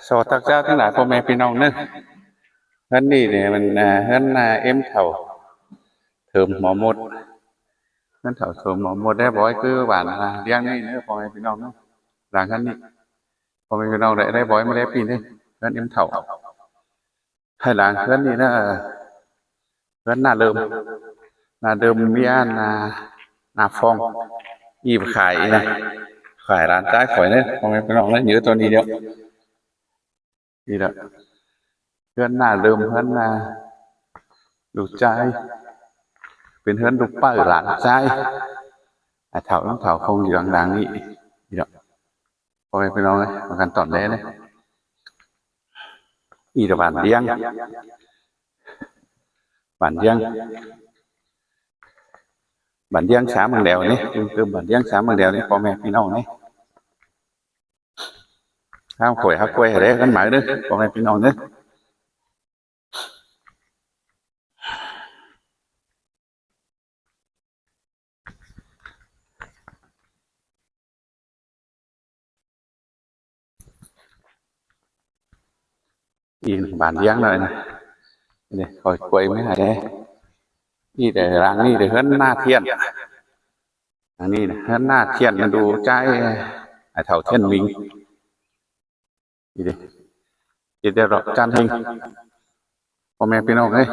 ສະຫວັດດີເຈົ້າທັງຫຼາຍພໍ່ແມ່ພີ່ນ້ອງເດີ. ເຮືອນນີ້ນີ້ມັນ ເຮືອນນ້າເອັມເຖົ້າເທີມຫົວມົດ. ເຮືອນເຖົ້າເທີມຫົວມົດໄດ້ບອຍ ຄືບ້ານດຽງນີ້ເດີພໍ່ແມ່ພີ່ນ້ອງເດີ. ຫຼັງເຮືອນນີ້ ພໍ່ແມ່ພີ່ນ້ອງໄດ້ ໄດ້ບອຍມາແລ້ວປີນີ້ ເຮືອນເອັມເຖົ້າ. ພາຍຫຼັງເຮືອນນີ້ນະ ເຮືອນນ້າເລີມ ນ້າເລີມ ເມຍນ້າ ນ້າຟອງ ອີ່ໄປຂາຍນະ ຂາຍຫຼານຊາຍຂ້ອຍເດີ ພໍ່ແມ່ພີ່ນ້ອງເດີ. ຢູ່ໂຕນີ້ດຽວ ນີ້ລະ ເຮືອນນ້າເລີມ ເຮືອນນ້າລູກຊາຍ ເປັນເຮືອນລູກເປົ້າຫຼານຊາຍ ອາເຖົ້າ ເຖົ້າຄົງຢູ່ຫຼັງນີ້ ນີ້ລະ. ພໍ່ແມ່ພີ່ນ້ອງເອີຍ ມາກັນຕອນແລກເລີຍ ອີ່ລະບ້ານດຽງ ບ້ານດຽງ ບ້ານດຽງສາມເມືອງແດວນີ້ ຕື່ມບ້ານດຽງສາມເມືອງແດວນີ້ ພໍ່ແມ່ພີ່ນ້ອງເອີຍ. ຫ້າມຂ້ອຍຮັກກ້ວຍເດ້ ກັນໝາຍເດີ ພໍ່ແມ່ພີ່ນ້ອງເດີ. ອີກບ້ານດຽງໜ້ອຍນະ ນີ້ຂ້ອຍກ້ວຍມາໃຫ້ເດ້. ນີ້ແຕ່ຫຼັງນີ້ແຕ່ເຮືອນໜ້າທຽນ ອັນນີ້ນະ ເຮືອນໜ້າທຽນ ມາດູໃຈອ້າຍເຖົ້າທຽນໝິງ. ນີ້ເດ້ ເຮັດແລ້ວດອກຈານເຮັງ ພໍ່ແມ່ພີ່ນ້ອງເອີຍ.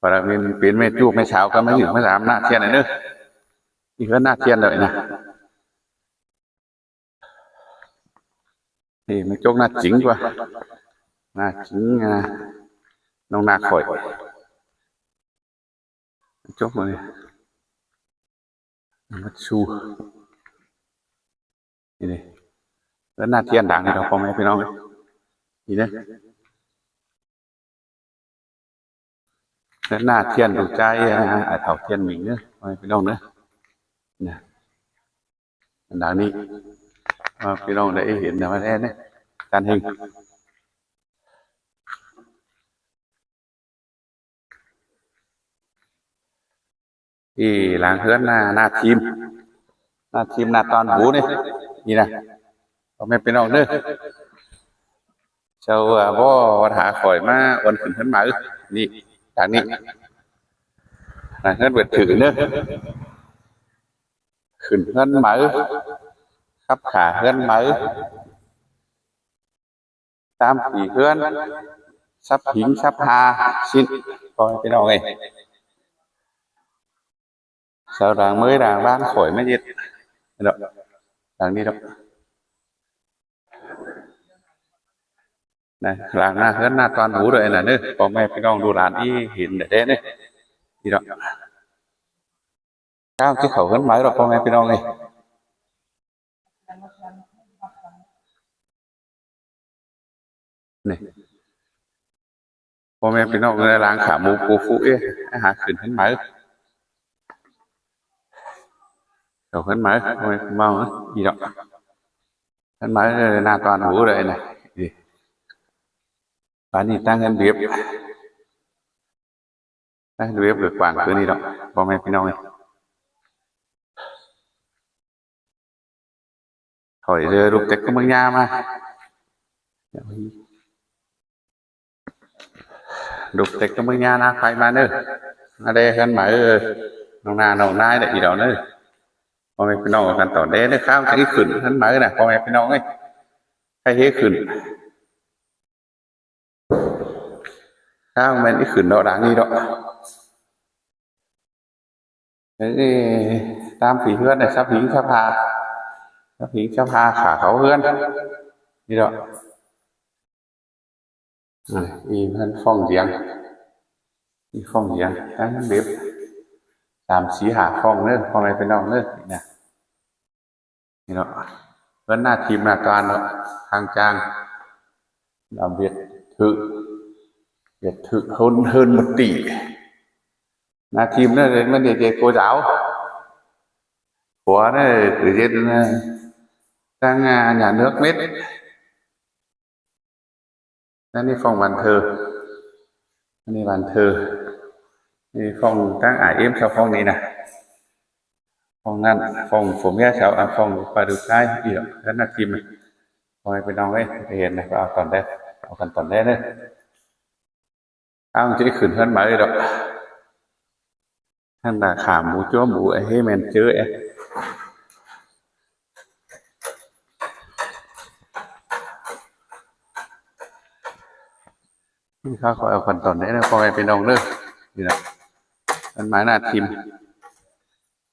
ວ່າແລ້ວເປັນແມ່ຈູບແມ່ສາວກໍມາຢູ່ມາຕາມໜ້າທຽນເດີ. ນີ້ເຮືອນໜ້າທຽນເດີນະ. ນີ້ແມ່ຈົກໜ້າຈິງກວ່າ ໜ້າຈິງ ນ້ອງໜ້າຂ້ອຍ ຈົກມານີ້ ມັດຊູ ນີ້ເດ້ ເຮືອນໜ້າທຽນຫຼັງນີ້ດອກ ພໍ່ແມ່ພີ່ນ້ອງເອີຍ. ນີ້ເດ້ ເຮືອນໜ້າທຽນລູກຊາຍອ້າຍເຖົ້າທຽນໝິງເດີ ພໍ່ແມ່ພີ່ນ້ອງເດີ. ນະ ອັນຫຼັງນີ້ ພີ່ນ້ອງໄດ້ເຫັນນະ ມາແທ້ເດ້ ຈານເຮັງ. ທີ່ຫຼັງເຮືອນໜ້າ ໜ້າທີມ ໜ້າທີມ ໜ້າຕອນຫູນີ້ ນີ້ນະ ພໍ່ແມ່ພີ່ນ້ອງເດີ. ເຈົ້າວ່າບໍ່ ວັດຫາຂ້ອຍມາອວນຂຶ້ນເຮືອນໃໝ່ ນີ້ ຫຼັງນີ້ ຫຼັງເຮືອນເວດຖືເດີ ຂຶ້ນເຮືອນໃໝ່ ຂັບຂາເຮືອນໃໝ່. ຕາມຜີເຮືອນ ສັບຫິງສັບພາຊິ້ນ ພໍ່ແມ່ພີ່ນ້ອງເອີຍ. ເສົາດາງເມີຍດາງບ້ານຂ້ອຍມາເຮັດດອກ ຫຼັງນີ້ດອກ ນະ ຫຼັງໜ້າເຮືອນໜ້າຕອນຫູເດີ ອັນນັ້ນເດີ ພໍ່ແມ່ພີ່ນ້ອງ ລູກຫຼານອີ່ເຫັນແທ້ເດີ ນີ້ດອກ. ກ້າວຊິເຂົ້າເຮືອນໃໝ່ດອກ ພໍ່ແມ່ພີ່ນ້ອງເອີຍ. ນີ້ ພໍ່ແມ່ພີ່ນ້ອງເອີຍ ລ້າງຂາໝູປູຟູເອ ຫາຂຶ້ນເຮືອນໃໝ່ ເຂົ້າເຮືອນໃໝ່ ພໍ່ແມ່ພີ່ນ້ອງເອີຍ. ນີ້ດອກ ເຮືອນໃໝ່ ໜ້າຕອນຫູເລີຍນະ. ນີ້ ບາດນີ້ຕັ້ງເຮືອນເບບ ເວບກໍກວ້າງຄືນີ້ດອກ ພໍ່ແມ່ພີ່ນ້ອງເອີຍ. ຖອຍເດີ ລູກເຕັກກັບເມືອງຍາມາ ລູກເຕັກກັບເມືອງຍານາໄຟມາເດີ ມາແດ່ເຮືອນໃໝ່ ນ້ອງນານ້ອງນາຍເດີ ອີດອກເດີ ພໍ່ແມ່ພີ່ນ້ອງ. ກັນຕອນແລກເດີ ຂ້າວຈະຂຶ້ນເຮືອນໃໝ່ນະ ພໍ່ແມ່ພີ່ນ້ອງເອີຍ ໃຫ້ເຮຂຶ້ນ. ທາງແມ່ນອີກຂຶ້ນດອກ ດາງນີ້ດອກ. ເອີ ຕາມຜີເຮືອນນະ ສັບຫິງສັບພາ ສັບຫິງສັບພາ ຂາເຂົ້າເຮືອນ ນີ້ດອກ. ອາ ອີເຮືອນຟອງດຽງ ອີຟອງດຽງ ຕັ້ງເລັບ ສາມ ສີ່ ຫ້າຟອງເດີ ພໍ່ແມ່ພີ່ນ້ອງເດີ ນີ້ນະ. ນີ້ເນາະ ເຮືອນໜ້າທີມໜ້າການເນາະ ທາງຈ້າງ ລຳວຽດຖື ວຽດຖື ເຮີນ ເຮີນໝົດຕີ ໜ້າທີມເນາະ ມັນເຮັດໃຫ້ໂກດາວ ຂົວເນາະ ເຮັດ ເຮັດ ເຮັດ ຕັ້ງ ອາ ຫຍ້າເໜືອກເມັດ. ອັນນີ້ຟອງບານເທີ ອັນນີ້ບານເທີ ນີ້ຟອງຕັ້ງອາເອັມຊາວຟອງນີ້ນະ ຟອງນັ້ນ ຟອງຜົວເມຍຊາວ ອາ ຟອງປາດູຊາຍ ອີ່ດອກ ແລ້ວໜ້າທີມ ພໍ່ແມ່ພີ່ນ້ອງເອີຍ ໄດ້ເຫັນແລ້ວກໍເອົາຕອນໄດ້ ເອົາກັນຕອນໄດ້ເດີ. ອ້າວ ຈະຂຶ້ນເຮືອນໃໝ່ດອກ ຫັ້ນນະ ຂາໝູ ຈົວໝູ ເອີ ເຮແມ່ນເຈີ ເອີ ນີ້ຂ້າຂໍເອົາຂັ້ນຕອນນີ້ເດີ ພໍ່ແມ່ພີ່ນ້ອງເດີ. ນີ້ນະ ເຮືອນໄມ້ໜ້າທິ່ມ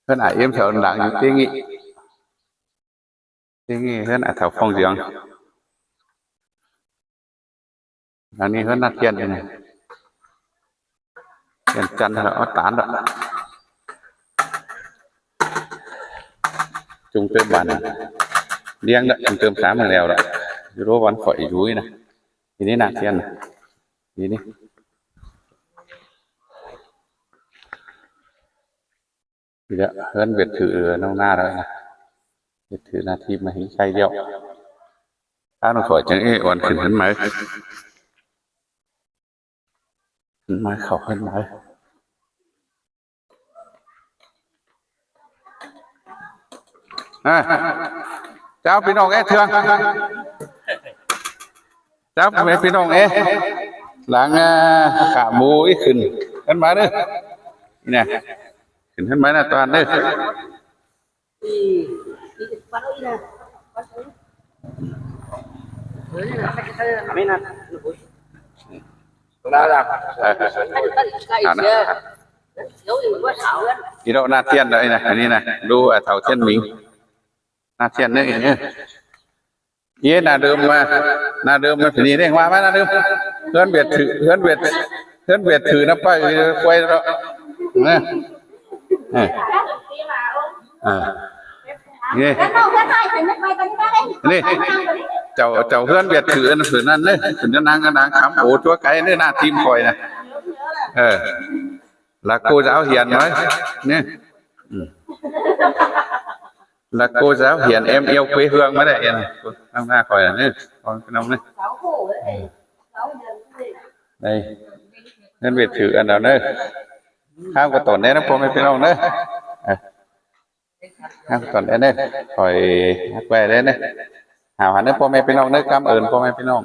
ເຮືອນອາເອັມແຖວຫຼັງຢູ່ເຕງນີ້ ເຕງນີ້ ເຮືອນອາເຖົ້າຟອງຢຽງ. ຫຼັງນີ້ເຮືອນນາທຽນນີ້ ທຽນຈັນລະເອົາຕານລະ ຈຸງເຕີມບານ ລ້ຽງລະ ຈຸງເຕີມສາມມື້ແລ້ວລະ ຢູ່ໂລວັນຂ້ອຍຢູ່ນີ້ນະ ນີ້ນາທຽນ ນີ້ ນີ້ ນີ້ລະ ເຮືອນເວັດຖືນ້ອງໜ້າແລ້ວນະ ເວັດຖືໜ້າທີ່ມາເຮັດໃຊ້ແລ້ວ. ທາງນ້ອງຂ້ອຍຈັ່ງເອອ່ອນຂຶ້ນເຮືອນໃໝ່ ເຮືອນໃໝ່ ເຂົ້າເຮືອນໃໝ່. ອ່າ ເຈົ້າພີ່ນ້ອງເອີຍ ເທື່ອງ ເຈົ້າແມ່ພີ່ນ້ອງເອີຍ ຫຼັງ ອ່າ ຂາໝູອີກຂຶ້ນເຮືອນໃໝ່ເດີ ນີ້ນະ ຂຶ້ນເຮືອນໃໝ່ນະຕານເດີ. ນີ້ເນາະ ນາທຽນເດີນະ ອັນນີ້ນະ ດູອາເຖົ້າທຽນໝິງ ນາທຽນເດີ ເອີ ເອີ ເອີ ໜ້າເດີມມາ ໜ້າເດີມມາ ນີ້ເດ້ ວ່າມາໜ້າເດີມ ເຮືອນເວັດຖື ເຮືອນເວັດ ເຮືອນເວັດຖືນຳໄປ ໄປເນາະ ນະ ເອີ ເອີ ນີ້ ນີ້ ເຈົ້າ ເຈົ້າເຮືອນເວັດຖືອັນນັ້ນເດີ ເປັນນາງ ນາງຄຳ ໂອ ຕົວໄກເດີ ໜ້າທີມຂ້ອຍນະ ເອີ ລະກູຈະເອົາຫຽນໄວ້ ນີ້ ອືມ ລະກູຈະເອົາຫຽນແອມອຽວເຄວເຮືອງມາໄດ້ນະ ທາງໜ້າຂ້ອຍນະ ເອີ ພໍ່ແມ່ພີ່ນ້ອງເອີຍ ນີ້ ເງິນເວັດຖືອັນນັ້ນເດີ ຫ້າມກໍຕົນແດ່ນະ ພໍ່ແມ່ພີ່ນ້ອງເດີ ເອີ ຫ້າມກໍຕົນແດ່ເດີ ຂ້ອຍຮັກແວ່ແດ່ເດີ ຫາວັນເດີ ພໍ່ແມ່ພີ່ນ້ອງເດີ ກຳເອີ້ນ ພໍ່ແມ່ພີ່ນ້ອງ.